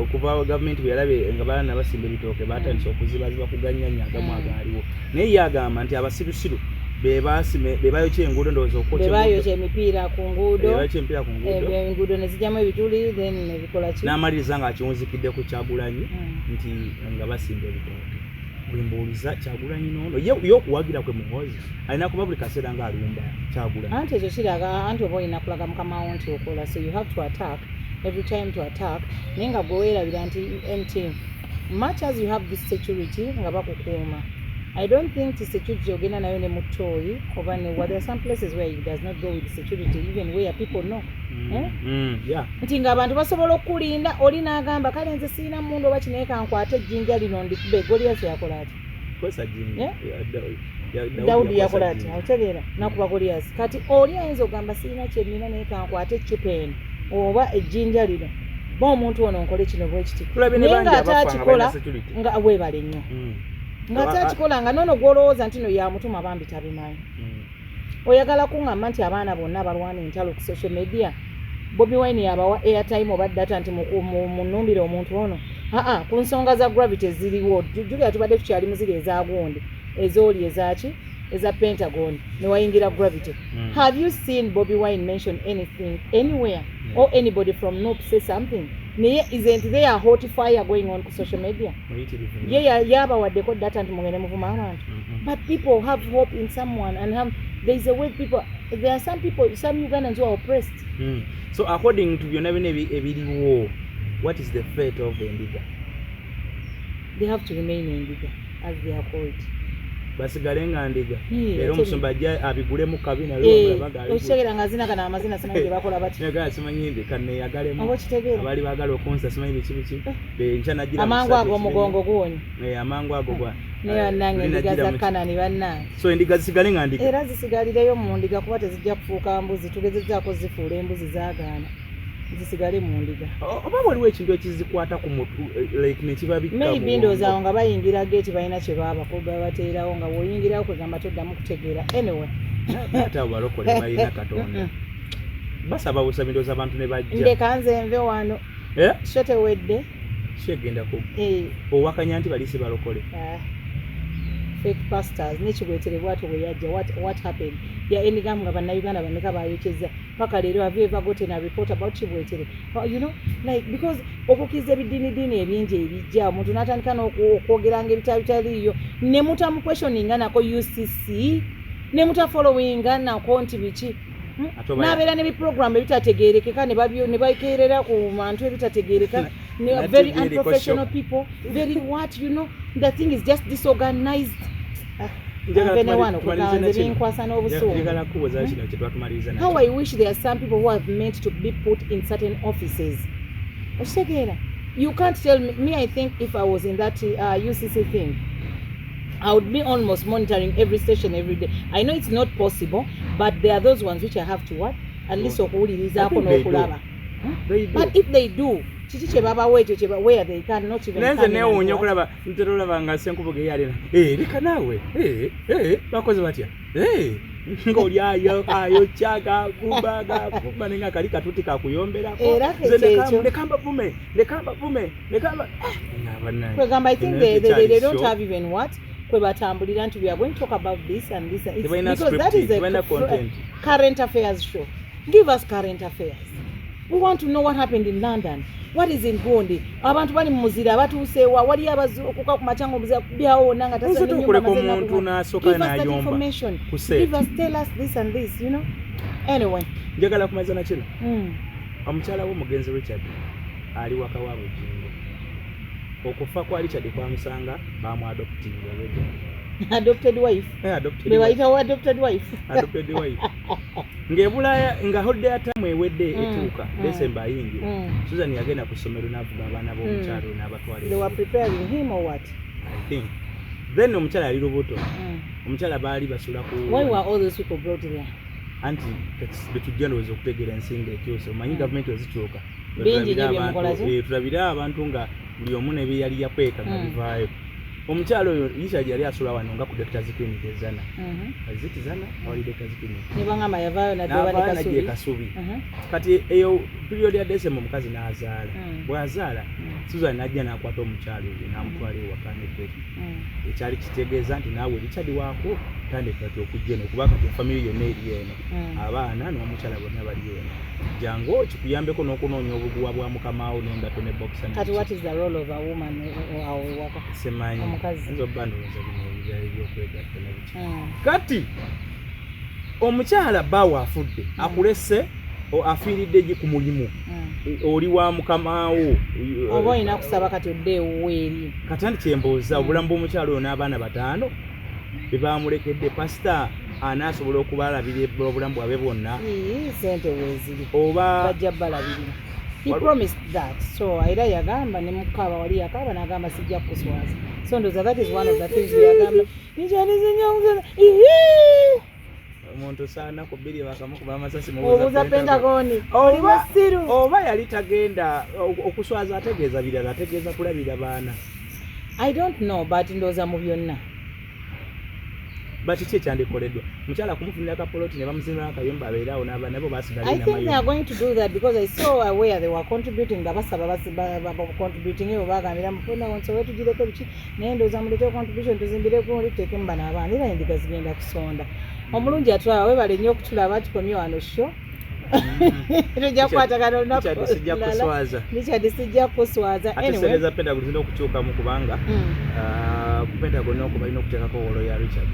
Okuva gavumenti bwe yalabe nga baana basimba ebitooke, batandise okuzibaziba ku ganyanya agamu agaaliwo, naye ye agamba nti abasirusiru be basime be bayokya enguudo, ndowooza okwokya be bayokya emipiira ku nguudo. Bayokya emipiira ku nguudo. Enguudo ne zijjamu ebituli, then ne bikola ki? N'amaliriza ng'akiwunzikidde ku Kyagulanyi nti nga basimba ebitooke. Bwe mbuuliza Kyagulanyi noono ye okuwagira kwe Muhoozi alina kuba buli kaseera ng'alumba Kyagulanyi. Anti ekyo kiraga anti oba olina kulaga mukama wo nti okola, so you have to attack every time, to attack, naye nga gwe weerabira nti much as you have this security nga bakukuuma, I don't think ti security ogenda nayo ne mu toyi oba ne wa, there are some places where it does not go with security, even where people know. Eh? Yeah. Nti ng'abantu basobola okukulinda, oli n'agamba kale nze siina mundu oba kinaye kankwate ejjinja lino ndikube. Goliyasi yakola ati? Kwesa jinja. Eh? Dawudi yakola ati? Otegeera, nakuba Goliyasi. Kati oli ayinza okugamba siina kyennina naye kankwate eccupa eno oba ejjinja lino ba omuntu ono nkole kino bwe kiti. Tulabye ne Naye bangi ng'ate abafa nga akikola balina security. Nga weebale nnyo, ng'ate akikola nga noono gw'olowooza nti no yamutuma bambi tabimanyi. Oyagala kuŋŋamba nti abaana bonna abalwana entalo ku social media, Bobi Wine yabawa airtime oba data nti munumbire omuntu ono? Aa, ku nsonga za Gravity eziriwo, jjukira tubadde tukyali muziri ezagundi ezooli ezaki eza Pentagon ne wayingira Gravity. Have you seen Bobi Wine mention anything anywhere or anybody from NUP say something? Naye isn't there a hot fire going on ku social media? Muyitirivu nnyo. Ye yabawaddeko data nti mugende muvuma abantu. But people have hope in someone and have, there is a way people, there are some people, some Ugandans who are oppressed. So according to byonna byonna ebiriwo, what is the fate of endiga? They have to remain endiga as they are called. Basigale nga ndiga. Yeah, era omusumba ajja abigulemu kabi. Okitegeera nga azina gano amazina, simanyi gye bakola bati. Naye simanyi ndi kaneyagalemu. Oba okitegeera. Abaali baagala okunsa, simanyi biki biki, enkya nagira amangu ago omugongo guwonye. Eh, amangu ago gwa Naye bannange, endiga za Kanani, bannange. So endiga zisigale nga ndiga. Era zisigalireyo mu ndiga, kuba tezijja kufuuka mbuzi. Tugezezzaako zifuula embuzi, zaagaana. Zisigale mu ndiga. Oba waliwo ekintu ekizikwata ku mutu, like nekibabikka? Maybe ndowooza awo nga bayingira geeti balina kye babateerawo, nga bw'oyingirawo kwegamba toddamu kutegeera. Anyway. Ate abo balokole balina Katonda, basaba busabi, ndowooza abantu ne bajja. Ndeka nze nve wano. Eh? Sho tewedde. Kyegenda ku Eh, owakanya nti balisi balokole. Ah, fake pastors nekibwetere bwatyo bwe yajja. What happened ya enigamu nga Bannayuganda bameka bayokyeza paka leero? Have you ever gotten a report about Kibwetere? Like, because okukkiriza ebidiinidiini ebingi ebijja, omuntu n'atandika n'okwogeranga ebitabo bitaliiyo, ne mutamuquestioninga nako UCC, ne mutafollowinga nako nti biki. Ate oba N'abeera n'ebiprogram ebitategeerekeka, ne bakeerera ku bantu ebitategeereka. Na Very TV eriko unprofessional show. people, very what, the thing is just disorganized. Ah, Njagala nve ne wano tumalirize kugamba na nze kino. binkwasa n'obusungu. Njagala kubuuza kino kye twatumaliriza How nakyo. I wish there are some people who have meant to be put in certain offices. Okitegeera, you can't tell me. I think if I was in that UCC thing, I would be almost monitoring every station every day. I know it's not possible, but there are those ones which I have to what? At least okuwulirizaako I think they do. n'okulaba. They do. But if they do, kiki kye babawa ekyo where they can not even Naye nze come in and neewuunya what? okulaba ntera olaba nga Senkubuge yalina, "Eh, leka naawe. Eh, eh, bakoze batya? Eh," ng'oli ayo ayokya gakuba gakuba, naye nga kali katuti kakuyomberako. Era Nze kyekyo. Leka mbavume, leka mbavume, leka mba. Ah, bannange. Kwegamba, I think Eno they don't tekyali have even what kwe batambulira nti we are going to talk about this and this. It's Tebalina because that script, is a tebalina content. Current affairs show. Give us current affairs. We want to know what happened in London, what is in gundi, abantu bali mu muzira batuuseewa, wali abazuukuka ku makya nga omuzira kubyawo wonna nga Oyinza tasala okuleka ennyumba, omuntu n'asooka Give us that n'ayomba information. ku set. Give us, tell us this and this. Anyway. Njagala kumaliza na kino. Omukyala w'omugenzi Richard ali waka wa Bugingo. Okufa kwa Richard kwamusanga bamuadoptinga already. Adopted wife. Eh, adopted Be wife. bayitawo adopted wife. Adopted wife ng'ebulaya nga holiday ya term ewedde, etuuka December ayingira. Susan yagenda ku ssomero n'avuga abaana b'omukyalo oyo n'abatwala. They were preparing him or what? I think then omukyala yali lubuto. Omukyala baali basula ku Why were all those people brought there? Anti betujja ndowooza okutegeera ensinga ekyuse, omanyi gavumenti wezikyuka. Bingi nnyo byemukola ki? Tulabire abantu nga buli omu ne bye yali yakweka nga bivaayo. Omukyala oyo Richard yali asula wano nga ku Doctors Clinic ezana aziti zana awali Doctors Clinic. Ne bangamba yavaayo naddoba ne n'avaayo najja Kasubi. e Kasubi. Kati eyo period ya December omukazi n'azaala. Bw'azaala, Susan n'ajja n'akwata omukyala oyo n'amutwala ewaka nebberi. Ekyali kitegeeza nti naawe Richard waako tandika kati okujja eno, kuba kati efamily yonna eri eno. Abaana n'omukyala bonna bali eno, jangu kikuyambeko n'okunoonya obuguwa bwa mukamaawo n'engato ne boxer. Kati what is the role of a woman awo ewaka? Simanyi. Omukazi. Nza obba ndowooza bino ebyali byokwegatta ne biki. Kati omukyala bbaawe afudde, akulese, afiiridde gi ku mulimu. Oli wa mukamaawo. Oba olina kusaba kati odde ewuwe eri. Kati anti kyembuuza, obulamu bw'omukyala oyo n'abaana bataano be bamulekedde, pasita anaasobola okubalabira obulamu bwabwe bwonna? Ii, sente weeziri. Oba bajja balabirira. He promised that. So era yagamba ne mukaaba wali yakaaba n'agamba sijja kukuswaza. So ndowooza that is one of the things yagamba nikyalizinyo. Omuntu saana ku bbiri bakamukuba amasasi. Obuuza Pentagoni, oli musiru. Oba yali tagenda okuswaza, ategeeza birala, ategeeza kulabira baana. I don't know, but ndowooza mu byonna. But ki ekyandikoleddwa? Mukyala kumufunira kapoloti ne bamuzimbira akayumba abeere awo n'abaana bo basigala. I think they are going to do that because I saw where they were contributing, nga basaba contributing eyo bagambira mufuna nsobe tugireko biki, naye ndowooza mulete contribution tuzimbireko tuteekemu bano abaana, era endiga zigenda kusonda. Omulungi atwala, webale nnyo okutulaba, tukomye wano show. Tujja kukwatagana olunaku. Richard, sijja kuswaza. Richard, sijja kuswaza. Ate sente za Pentagon zirina okukyukamu kubanga ku Pentagon okwo balina okuteekako wolo ya Richard.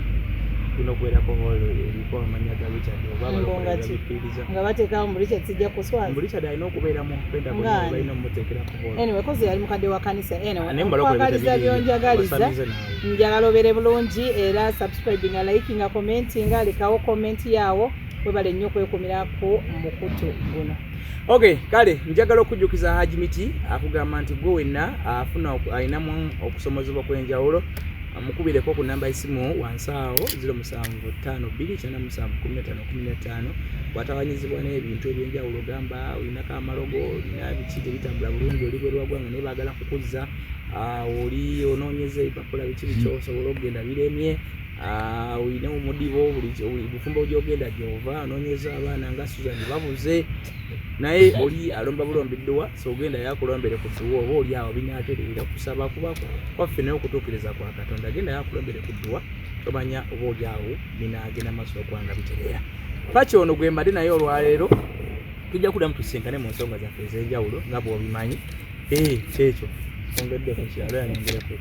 Kulina okubeerako wolo eriko amannya ga Richard oba abalokole babikkiririza. Nga bateekawo mbu Richard sijja kuswaza. Mbu Richard alina okubeera mu Pentagon, balina omumuteekerako wolo. Anyway, kozi yali mukadde wa kanisa. Anyway, nkwagaliza byonjagaliza. Njagala obeere bulungi era subscribinga, likinga, commentinga, lekawo comment yaawo. Webale nnyo okwekumira ku mukutu guno. Okay, kale njagala okujjukiza Haji Miti akugamba nti gwe wenna afuna alinamu okusomozebwa kw'enjawulo, mukubireko ku namba y'essimu wansi awo 0752 97 15 15. Watawanyizibwa n'ebintu ebyenjawulo, gamba olinako amalogo, olina biki tebitambula bulungi, oli bweru wa ggwanga naye baagala kukuzza, oli onoonyeza ebipapula biki biki osobola okugenda biremye, olina omudibo buli bufumbo gyogenda gyova onoonyeza abaana nga Susan babuze, naye oli alomba bulombi dduwa, so ogenda yakulombere ku dduwa oba oli awo binaatereera. Kusaba kuba kwaffe naye okutuukiriza kwa Katonda. Genda yakulombere ku dduwa, tomanya oba oli awo binaagenda maaso okuba nga bitereera. Paki ono gwe mbadde naye olwaleero, tujja kuddamu tusinkane mu nsonga zaffe ez'enjawulo nga bw'obimanyi. Kyekyo ongeddeko kiralo yanyongereko.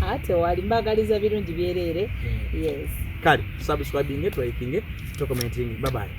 Ate wali mbagaliza birungi byereere. Yes. Kale subscribing, liking, commenting. Bye bye.